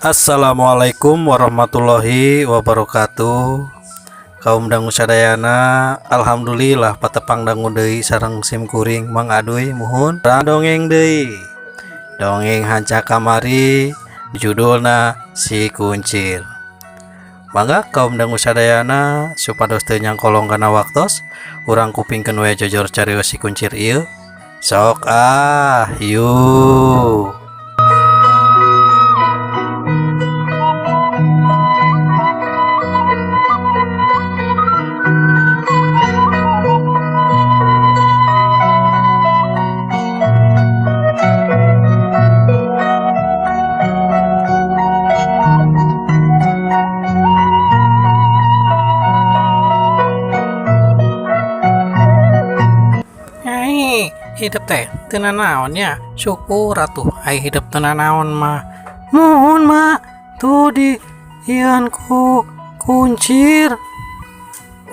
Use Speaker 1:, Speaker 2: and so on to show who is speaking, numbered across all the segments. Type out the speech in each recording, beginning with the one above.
Speaker 1: Assalamualaikum warahmatullahi wabarakatuh. Kaum dangu sadayana, alhamdulillah patepang dangu deui sareng sim kuring Mang Aduy muhun dongeng deui. Dongeng hanca kamari judulna Si Kuncir. Mangga kaum dangu sadayana supados teu nyangkolong kana waktos, urang kupingkeun we jojor carios si kuncir ieu. Sok ah, yuk. Nyai, hidup teh teu nanaon nya, syukur atuh ai hidup teu nanaon mah. Muhun mak, tuh di ian ku kuncir.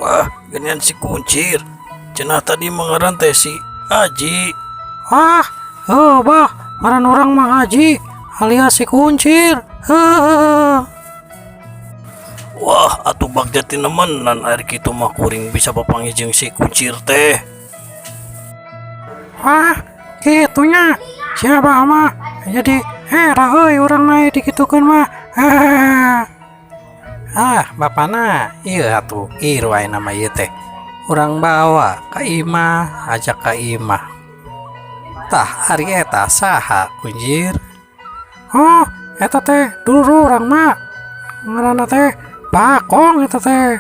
Speaker 2: Wah, genian si kuncir. Cenah tadi mengaran teh si Aji.
Speaker 1: Wah, oh bah, ngaran urang mah Aji alias si kuncir. Heuh.
Speaker 2: Wah, atuh bagja tinemenan ari kitu mah kuring bisa papanggih jeung si kuncir teh.
Speaker 1: Wah, kitunya. Siapa mah jadi era euy urang naik dikitukeun mah. Ah, bapana, iya atuh, ieu wae nama ieu teh. Urang bawa ka imah, ajak ka imah. Tah, ari eta saha kuncir? Oh, eta teh dulur urang mah. Ngaranna teh Bakong eta teh.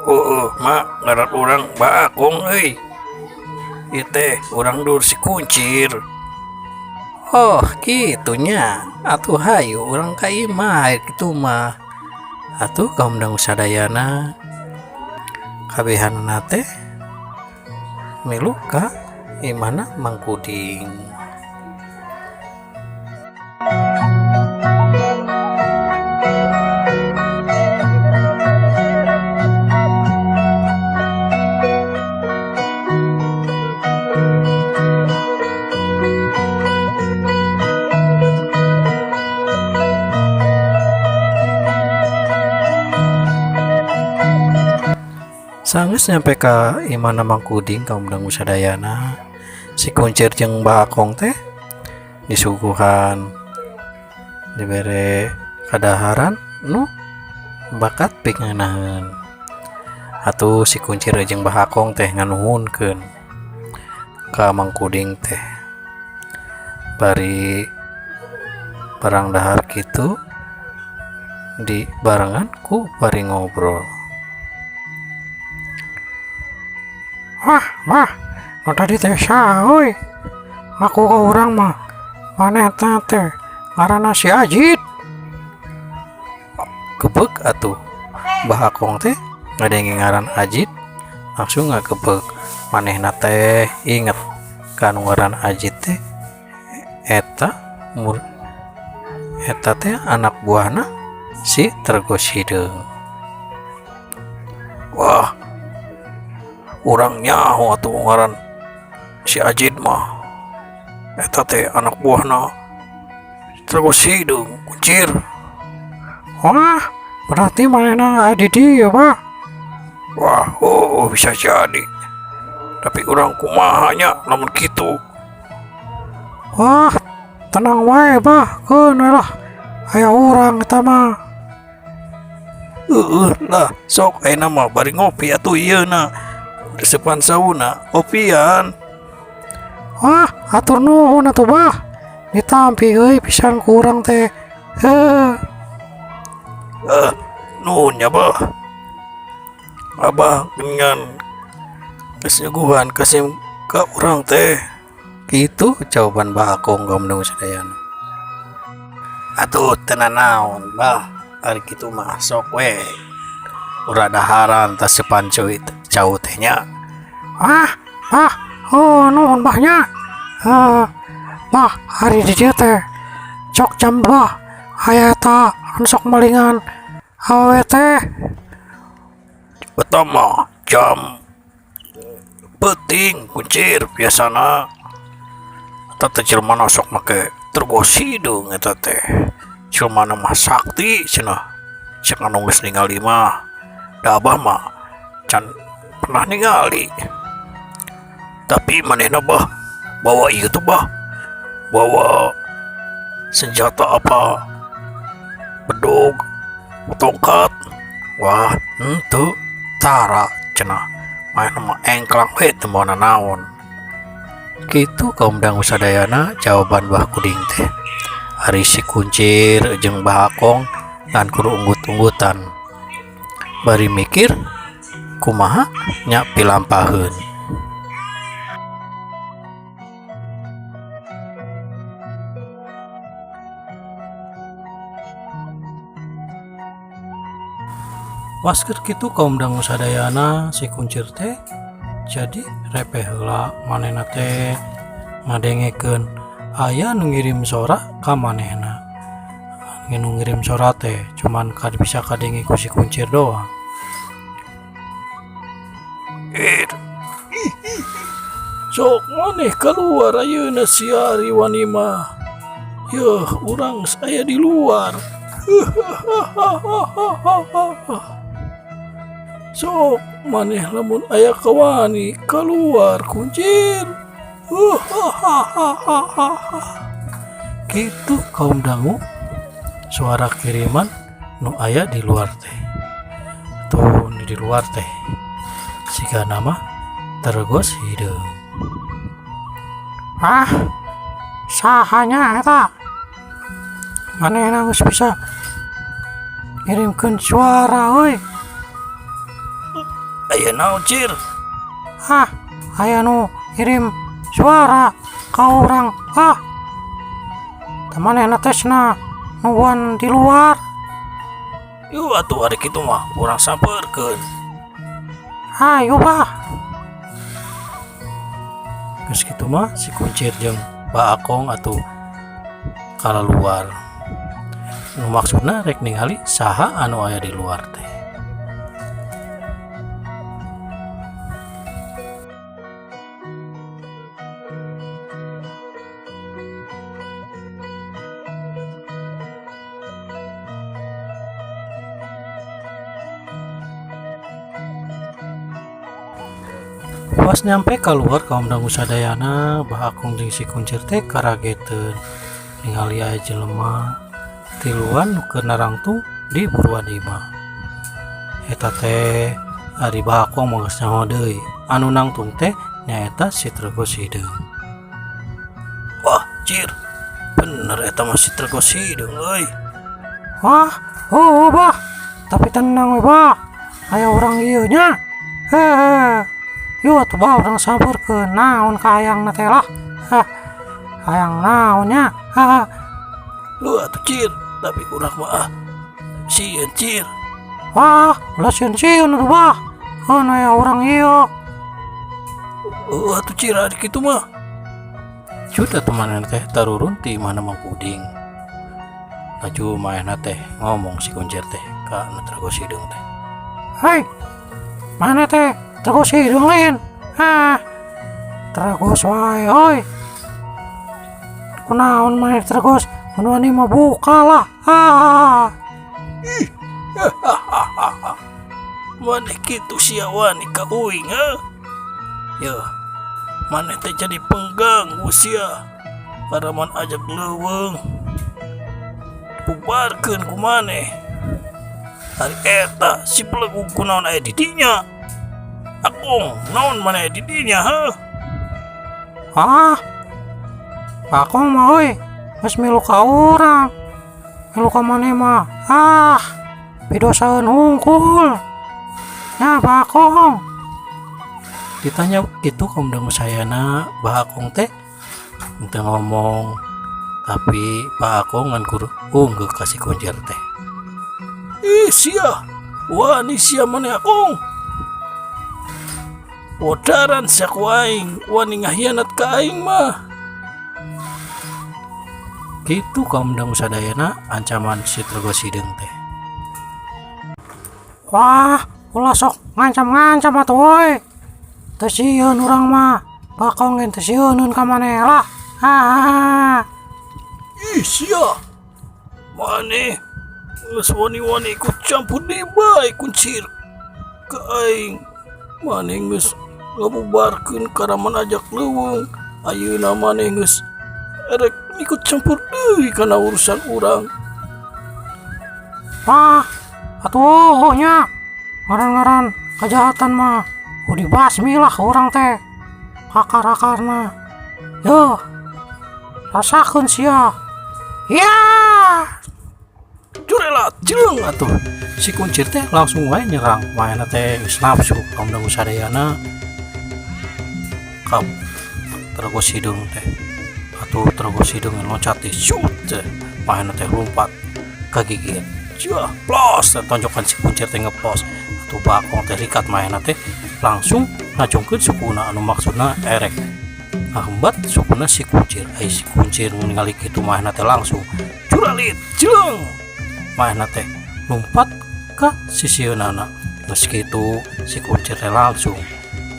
Speaker 2: Oh, mak ngaran urang Bakong euy. Ieu teh urang dur si kuncir.
Speaker 1: Oh, kitunya. Atuh hayu urang ka imah kitu mah. Atuh kaum dangu sadayana kabehanana teh milu ka imahna Mang Kuding. Sanggeus nyampe ka imahna Mang Kuding kaum dangu sadayana, si kuncir jeung Bakong teh disuguhan dibere kadaharan nu bakat pingeunaheun. Atuh si kuncir jeung Bakong teh nganuhunkeun ka Mang Kuding teh. Bari barang dahar kitu dibarengan ku bari ngobrol. Wah, wah, nu tadi teh saha euy? Ngaku ka urang mah maneh teh ngaranna si Ajid. Gebeg atuh Bakong teh ngadenge ngaran Ajid langsung ngagebeg. Manehna teh inget ka nu ngaran Ajid teh eta mur eta teh anak buahna si Tergos Hideung.
Speaker 2: Wah, urang nyaho atuh ngaran si Ajid mah. Eta teh anak buahna Tergos Hideung kuncir.
Speaker 1: Wah, berarti manehna aya di dieu, Bah.
Speaker 2: Wah, oh, bisa jadi. Tapi urang kumaha nya lamun kitu.
Speaker 1: Wah, tenang wae, Bah, keun we lah. Aya urang eta mah.
Speaker 2: Heueuh lah, sok ayeuna mah bari ngopi atuh ieu na. Resepan sauna ngopian.
Speaker 1: Wah, atur nuhun atuh, Bah. Ditampi euy pisan ku urang teh. Heuh.
Speaker 2: Nuhun nya, Bah. Abah dengan kesuguhan kasim ka urang teh.
Speaker 1: Kitu jawaban Bakong kaum dangu sadayana. Atuh teu nanaon, Bah. Ari kitu mah sok we. Urang daharan tas sepan cau teh nya. Ah, bah, oh nuhun bah nya. Bah, ari di dieu teh cok jam bah aya eta anu sok malingan awewe teh.
Speaker 2: Eta mah jam peuting kuncir biasana. Eta teh jelema sok make Tergos hideung eta teh. Jelema mah sakti cenah. Cek anu geus ningali mah. Da abah mah can pernah ningali. Tapi manehna, bah, bawa ieu tuh, bah. Bawa senjata apa? Bedog, tongkat. Wah, henteu tara cenah. Manehna mah engklang we teu mawa naon.
Speaker 1: Kitu kaum dangu sadayana jawaban Bah Kuding teh. Ari si Kuncir jeung Bah Akong ngan kudu unggut-unggutan. Bari mikir kumaha nya pilampaheun. Wasker kitu kaum dangu sadayana, si Kuncir teh jadi repeh heula. Manehna teh ngadengekeun aya nu ngirim sora ka manehna. Nu ngirim sora teh cuman kad bisa kadenge ku si Kuncir doang.
Speaker 2: Eh, sok maneh keluar ayeuna sia ari wani mah. Yeuh, urang geus aya di luar. Sok maneh lamun aya kawani keluar, Kuncir.
Speaker 1: Kitu kaum dangu suara kiriman nu aya di luar teh. Tuh nu di luar teh sigana mah tergos hideung.
Speaker 3: Ah, sahanya eta? Manehna geus bisa ngirimkeun suara euy.
Speaker 2: Aya naon, Cir?
Speaker 3: Ah, aya nu ngirim suara ka urang. Ah, tah manehna teh cenah nungguan di luar.
Speaker 2: Yuk atuh ari kitu mah urang sampeurkeun.
Speaker 3: Ayo, bah.
Speaker 1: Geus kitu mah si Kuncir jeung Bah Akong atuh kalaluar. Nu maksudna rek ningali saha anu aya di luar teh. Pas nyampe keluar kaum dangu sadayana, Bah Akong jeung si Kuncir teh karageteun ningali aya jelema tiluan nu keur narangtung di buruan imah. Eta teh ari Bah Akong mah geus nyaho deui, anu nangtung teh nyaeta si Tergos Hideung.
Speaker 2: Wah, Cir. Bener eta mah si Tergos Hideung euy.
Speaker 3: Wah, oh, bah. Tapi tenang we, bah. Aya urang ieu nya. Hehe. Yuk atuh, bah, urang sampeurkeun naon ka hayangna teh lah. Hah. Hayang naon nya? Haha.
Speaker 2: Lu atuh, Cir, tapi urang mah ah sieun, Cir.
Speaker 3: Wah, ulah sieun-sieun atuh, bah. Keun aya urang ieu.
Speaker 2: Oh, atuh Cir ari kitu mah.
Speaker 1: Cut atuh manehna teh tarurun ti imahna Mang Puding. Laju manehna teh ngomong si Kuncir teh ka nu Tergos Hideung teh.
Speaker 3: Hei, mana teh? Tergos hideung lain. Hah. Tergos wae euy. Kunaon maneh tergos? Mun wani mah buka lah. Ah.
Speaker 2: Maneh kitu sia wani ka uing ha? Yeuh, maneh teh jadi pengganggu sia. Paraman ajak leuweung. Bubarkeun ku maneh. Ari eta si belegug kunaon aya di dinya? Akong, naon maneh di dinya ha?
Speaker 3: Ah. Akong mah euy, geus milu ka urang. Milu ka maneh mah. Ah, pidosaeun hungkul. Nya Pak Akong.
Speaker 1: Ditanya kitu kaum dangu sayana, Bah Akong teh henteu ngomong, tapi Bah Akong ngan kur unggeuh ka si Kuncir teh.
Speaker 2: Ih sia, wani sia maneh Akong. Bodaran sia ku aing, wani ngahianat ka aing mah.
Speaker 1: Kitu kaum dangu sadayana ancaman si Tergos Hideung teh.
Speaker 3: Wah, ulah sok ngancam-ngancam atuh euy. Teu sieun urang mah. Bakong ge teu sieuneun ka maneh lah. Ah.
Speaker 2: Ih sia. Maneh geus wani-wani ikut campur deui bae kuncir ka aing. Maneh geus ngabubarkeun karaman ajak leuweung. Ayeuna maneh geus erek ikut campur deui kana urusan urang.
Speaker 3: Wah, atuh oh nya ngaran-ngaran kejahatan mah kudu dibasmi lah urang teh akar-akarna. Yo, rasakeun sia. Ya.
Speaker 1: Curelat cileung atuh. Si kuncir teh langsung wae nyerang. Manehna teh geus nafsu kaum dangu sadayana ka Telaga Sideung teh. Atuh Telaga Sideung loncat teh shoot teh. Manehna teh lompat kagigit. Sia, plos tonjokan si kuncir teh ngeplos. Atuh Bagong teh rikat manehna teh langsung ngacungkeun sukuna anu maksudna erek ngahembat sukuna si kuncir. Ai si kuncir ningali kitu manehna teh langsung curalit cileung. Manehna teh lompat ka sisieunana. Geus kitu si kuncir teh langsung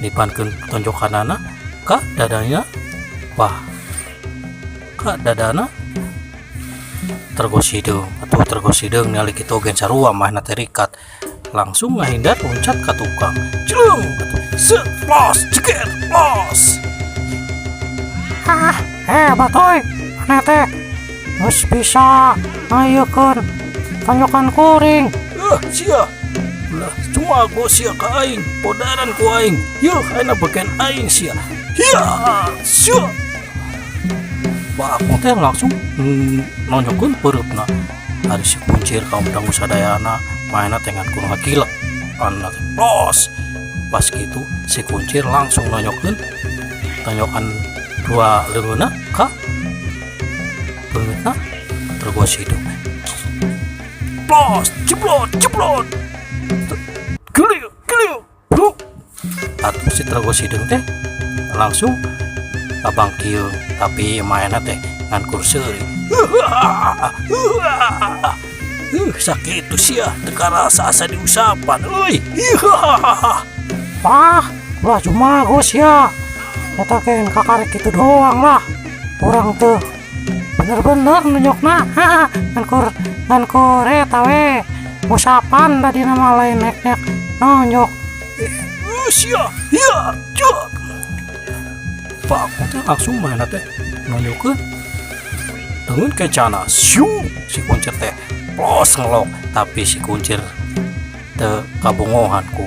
Speaker 1: nipankeun tonjokanana ka dadanya. Wah, ka dadana Telaga Sideung. Atuh Telaga Sideung ningali kitu oge sarua manehna teh rikat. Langsung ngahindar loncat ka tukang. Cileung atuh. Set plos ceker plos.
Speaker 3: Ah, hebat euy. Maneh teh geus bisa ngayeukeun tonjokan kuring.
Speaker 2: Ah, sia. Ulah cuma sia ka aing, podaran ku aing. Yeuh, ayeuna bagian aing sia. Hiya, sia.
Speaker 1: Bagong teh langsung nonjokeun peureupna. Ari si kuncir kaum dangu sadayana manehna teh ngan kudu ngagilek. Anna teh plos. Pas kitu si kuncir langsung nonjokeun tonjokan dua leungeunna ka beungeutna Telaga Sideung.
Speaker 2: Plos, jeblot, jeblot. Geliuk, geliuk. Bro.
Speaker 1: Atuh si Telaga Sideung teh langsung ngabangkieung, tapi manehna teh ngan kur seuri.
Speaker 2: Sakitu sia teu karasa asa diusapan euy.
Speaker 3: Wah, ulah jumago sia. Eta gen kakarek kitu doang lah. Urang teh bener-bener nonyokna. Ngan kur eta we. Usapan tadi nama lain nek-nek nonyok.
Speaker 2: Sia, ya, cuk.
Speaker 1: Bagong teh langsung manehna teh nonjokeun leungeun kecana. Siu, si kuncir teh plos ngelok, tapi si kuncir teu kabongohan ku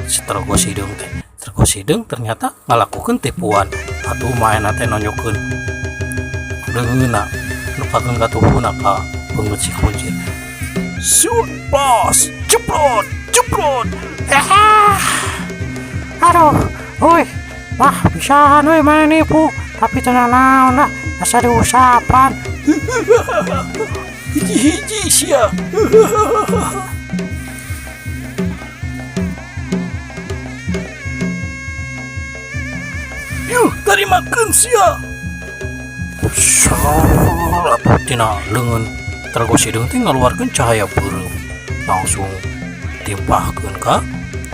Speaker 1: si Telaga Sideung teh. Telaga Sideung ternyata ngalakukeun tipuan. Atuh manehna teh nonjokeun leungeunna nu kageun katuhuna ka beungeut si kuncir.
Speaker 2: Siu, plos, jeblot, jeblot.
Speaker 3: Ah, aduh, euy. Wah, bisaan euy maneh nipu, tapi teu nanaon lah, asa diusapan.
Speaker 2: Hiji-hiji sia. Yuh, tarimakeun sia.
Speaker 1: Atuh tina leungeun Telaga Sideung teh ngaluarkeun cahaya beureum. Langsung timpahkeun ka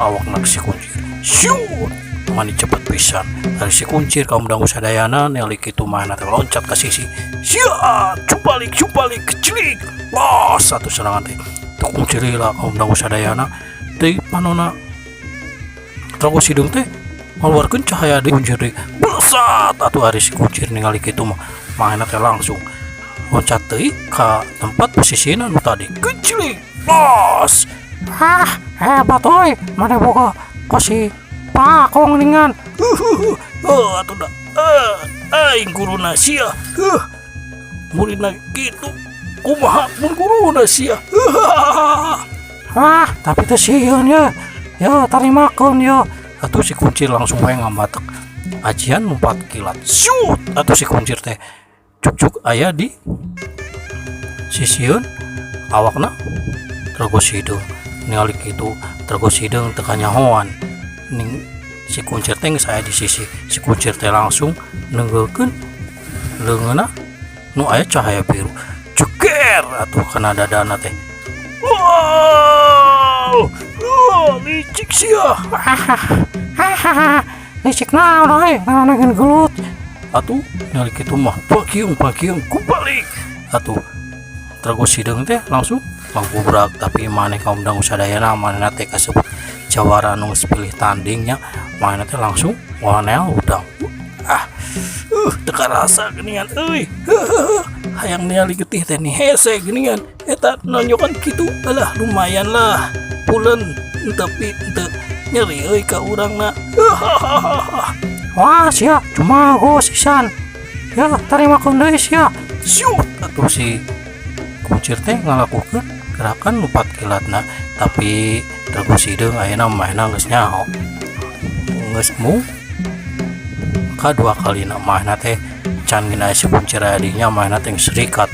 Speaker 1: awakna si kuncir. Siut, mani cepet pisan. Ari si kuncir kaum dangu sadayana ningali kitu manehna teh loncat ka sisi.
Speaker 2: Sia, cupalik, cupalik, kecilik.
Speaker 1: Los satu serangan teh. Teu kuncir heula kaum dangu sadayana teh panona Telaga Sideung teh ngaluarkeun cahaya deui kuncir deui. Besat atuh ari si kuncir ningali kitu mah manehna teh langsung loncat deui ka tempat posisina nu tadi.
Speaker 2: Kecilik, los.
Speaker 3: Ah, hebat euy, maneh boga kosi Bagong ningan.
Speaker 2: Oh, atuh da. Aing guruna sia. Muridna kitu. Kumaha mun guruna sia.
Speaker 3: Ah, tapi teu sieun ye. Yo, tarimakeun yo.
Speaker 1: Atuh si kuncir langsung wae ngamatek ajian lompat kilat. Siut, atuh si kuncir teh cuk-cuk aya di sisieun awakna Telaga Sideung. Ningali kitu Telaga Sideung teu kanyahoan. Ning si kuncir teh geus aya di sisi. Si kuncir teh langsung neunggeulkeun leungeunna nu aya cahaya biru. Ceger atuh kana dadana teh.
Speaker 2: Wow, wah, licik sia.
Speaker 3: Hahaha, licik naon euy, ngaranna geun gelut.
Speaker 1: Atuh ningali kitu mah pakiung pakiung
Speaker 2: kubalik.
Speaker 1: Atuh terus hideung teh langsung ngagubrak, tapi maneh kaum dangu sadayana, manehna teh kasebut jawara nu geus pilih tandingnya. Manehna teh langsung ngonel udang. Ah, teu karasa geuningan euy. Hayang ningali getih teh nih hese geuningan eta nonjokan kitu. Alah, lumayan lah pulen, tapi teu nyeri euy ka urangna.
Speaker 3: Wah, sia cuma sisan ya, terima deui sia.
Speaker 1: Siut atuh si kuncir teh ngalakukeun gerakan lompat kilatna, tapi terus hideung ayeuna manehna geus nyaho geus mu kadua kalina. Manehna teh can nginai si kuncir aya dinya, manehna teh geus serikat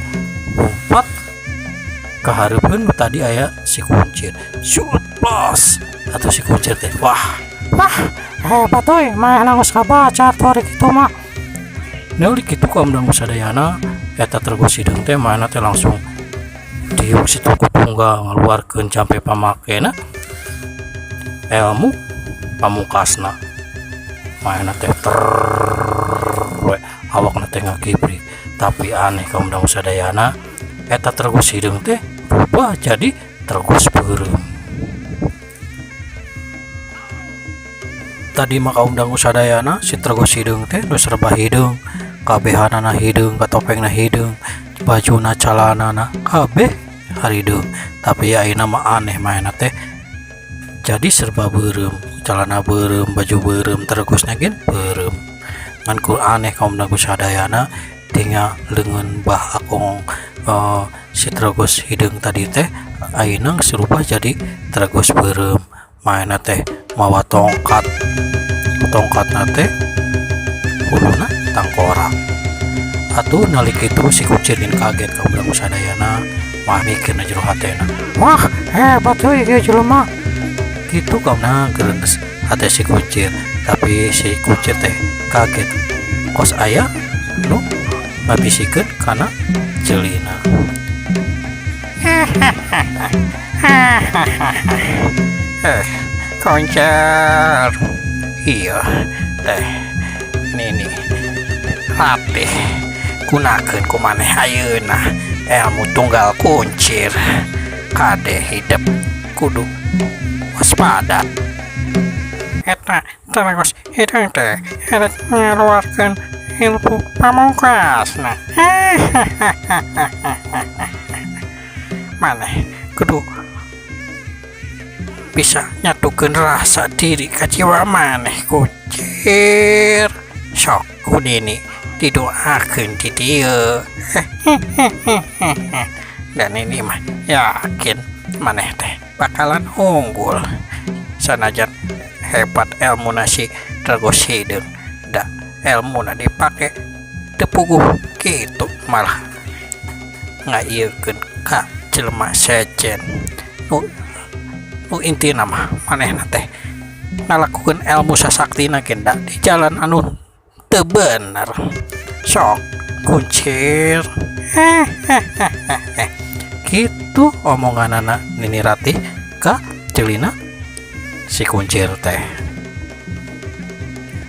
Speaker 1: lompat ka hareupeun tadi aya si kuncir. Siut plus atuh si kuncir teh, wah.
Speaker 3: Wah, hebat euy, manehna geus kabaca atuh ari kitu mah.
Speaker 1: Neuli kitu kaum dangu sadayana, eta terus hideung teh manehna teh langsung diuk si tuku tunggal ngaluarkeun jampe pamakena ilmu pamungkasna. Manehna teh ter we awakna teh ngakibrik, tapi aneh kaum dangu sadayana, eta terus hideung teh berubah jadi terus beureum. Tadi mah kaum dangu sadayana, si terus hideung teh nu serba hideung, kabehanana hideung, katopengna hideung, bajuna, calanana, kabeh harideung. Tapi ayeuna mah aneh, manehna teh jadi serba beureum, celana beureum, baju beureum, terusna gen beureum. Ngan ku aneh kaum dangu sadayana, tinggal leungeun bah akong si terus hideung tadi teh ayeuna geus rubah jadi terus beureum. Manehna teh mawa tongkat, tongkatna teh huluna tangkorak. Atuh nalik itu si kucir geun kaget kaum dangu sadayana, mah mikirna jero hatena,
Speaker 3: Wah, hebat euy ieu jelema.
Speaker 1: Gitu kaum geus hate si kucir. Tapi si kucir teh kaget kos aya nu ngabisikeun kana ceulina.
Speaker 2: Eh, koncer. Iya, teh. Nini. Ratih. Gunakeun ku maneh ayeuna ilmu tunggal kuncir. Kade hidup kudu waspada. Eta terus hideung teh erek ngaluarkeun ilmu pamungkasna. Maneh kudu bisa nyatukeun rasa diri ka jiwa maneh, kucir. Sok ku nini didoakeun di dieu. Dan ini mah yakin maneh teh bakalan unggul, sanajan hebat ilmu si terus hideung da ilmuna dipake teu puguh kitu, malah ngaieukeun ka jelema sejen. Nu intina mah manehna teh ngalakukeun ilmu sasaktina ge da di jalan anu teu bener. Sok kuncir.
Speaker 1: Gitu omonganana Nini Ratih ka ceulina si kuncir teh.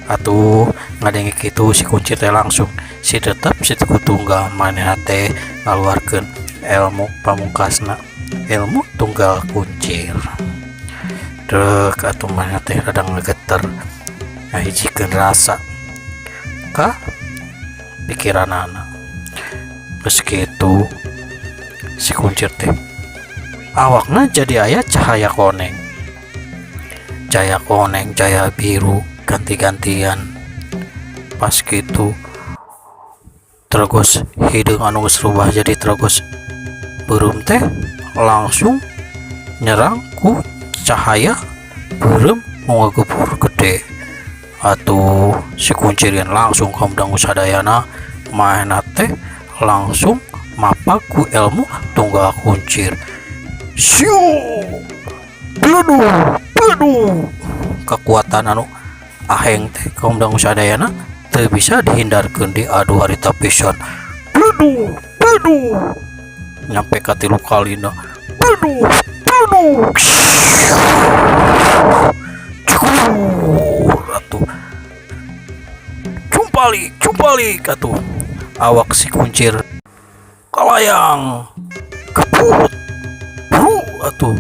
Speaker 1: Atuh ngadenge kitu si kuncir teh langsung si tetep si tuku tunggal. Manehna teh ngaluarkeun ilmu pamungkasna, ilmu tunggal kuncir. Dek atuh manehna teh rada ngageter ngahijikeun rasa ka pikiranana. Geus kitu si kuncir teh awakna jadi aya cahaya koneng, cahaya koneng, cahaya biru, ganti-gantian. Pas gitu terus hideung anu geus rubah jadi terus beureum teh langsung nyerang ku cahaya beureum nu ngagebur gede. Atuh si kuncir langsung kaum dangu sadayana, manehna teh langsung mapak ku ilmu tunggal kuncir. Siu, bledu bledu, kekuatan anu aheng teh kaum dangu sadayana teu bisa dihindarkeun, diadu harita pisan. Bledu bledu, nyampe ka tilu kalina. Bledu bledu, cukur atuh, cumpalik cumpalik atuh awak si kuncir.
Speaker 2: Layang keput bro atuh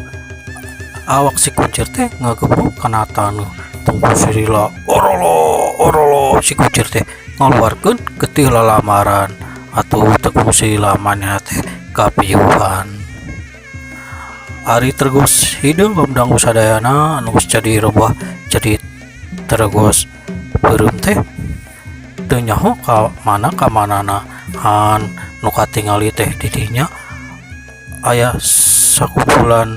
Speaker 2: awak si kuncir teh ngagebruk kana taneuh. Tungku silila orolo orolo, si kuncir teh ngaluarkeun getih lalamaran. Atuh Tegung Silila manehna teh kapiuhan. Ari tergos hideung kaum dangu sadayana, anu geus jadi robah jadi tergos beureum teh teu nyaho ka mana ka manana. Han nu katingali teh di dinya aya sakumpulan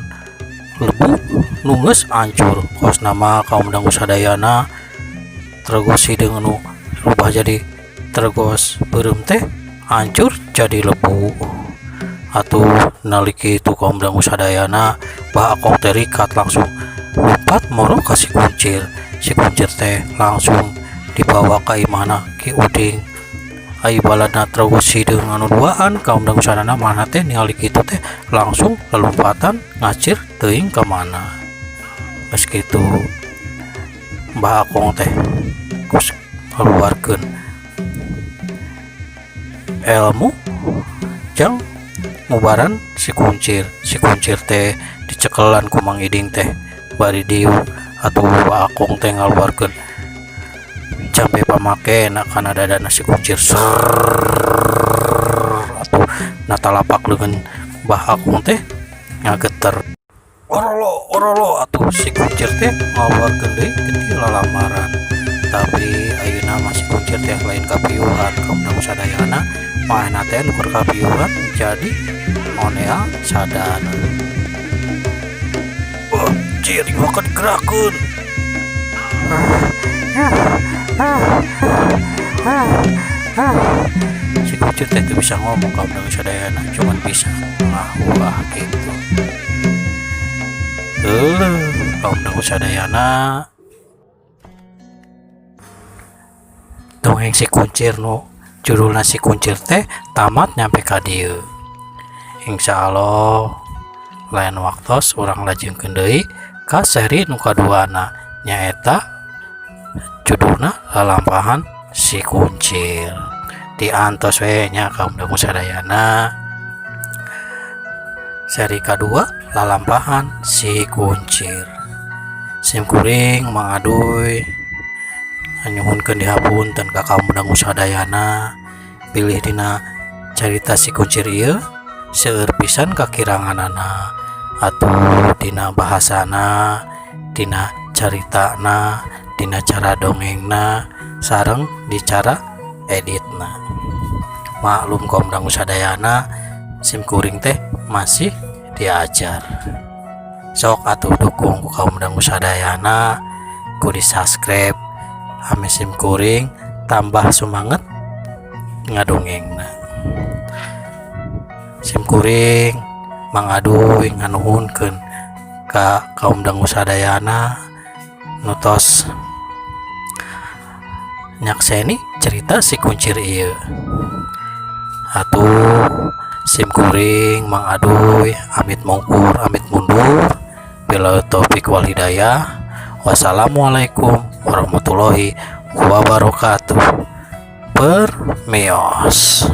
Speaker 2: lebu nu geus ancur. Kosna mah kaum dangu sadayana, tergos hideung anu rubah jadi tergos beureum teh hancur jadi lebu. Atuh nalika itu kaum dangu sadayana, Bah Akong teh rikat langsung lompat moro ka si kuncir. Si kuncir teh langsung dibawa ka imahna Ki Uding. Ai baladna terus hideung anu duaan kaum dangu sadayana, mana teh ningali kitu teh langsung lelompatan ngacir teuing ka mana. Geus kitu Mbah Akong teh geus ngaluarkeun ilmu jang ngubaran si kuncir. Si kuncir teh dicekelan ku Mang Iding teh bari diuk. Atuh Mbah Akong teh ngaluarkeun campe pamakena kana dadana si kuncir, serrrr. Atuh na talapak leungeun Mbah Akong teh ngageter, orolo orolo. Atuh si kuncir teh ngaluarkeun deui getih lalamaran, tapi ayeuna mah si kuncir teh lain kapiuhan kaum dangu sadayana. Manehna teh nu keur kapiuhan jadi onea sadar. Oh, cir makan gerakeun. Si kuncir teh teu bisa ngomong kaum dangu sadayana, cuman bisa ngahuah gitu. Heuh, kaum dangu sadayana, dongeng si kuncir nu judulna si kuncir teh tamat nyampe ka dieu. Insya Allah lain waktos urang lajengkeun deui ka seri nu kaduana, nyaeta judulna Lalampahan Si Kuncir. Diantos we nya kaum dangu sadayana, seri kadua Lalampahan Si Kuncir. Sim kuring Mang Aduy nyuhunkeun dihapunten ka kaum dangu sadayana bilih dina carita si kuncir ieu seueur pisan kakiranganana, atuh dina bahasana, dina caritana, dina cara dongengna, sareng di cara editna. Maklum kaum dangu sadayana, sim kuring teh masih diajar. Sok atuh dukung ku kaum dangu sadayana ku di subscribe ame sim kuring tambah semangat ngadongengna. Sim kuring Mang Aduy nganuhunkeun ka kaum dangu sadayana nu tos nyakseni cerita si kuncir ieu. Atuh sim kuring Mang Aduy amit mungkur amit mundur, billahi taufik wal hidayah, wassalamualaikum warahmatullahi wabarakatuh. Permios.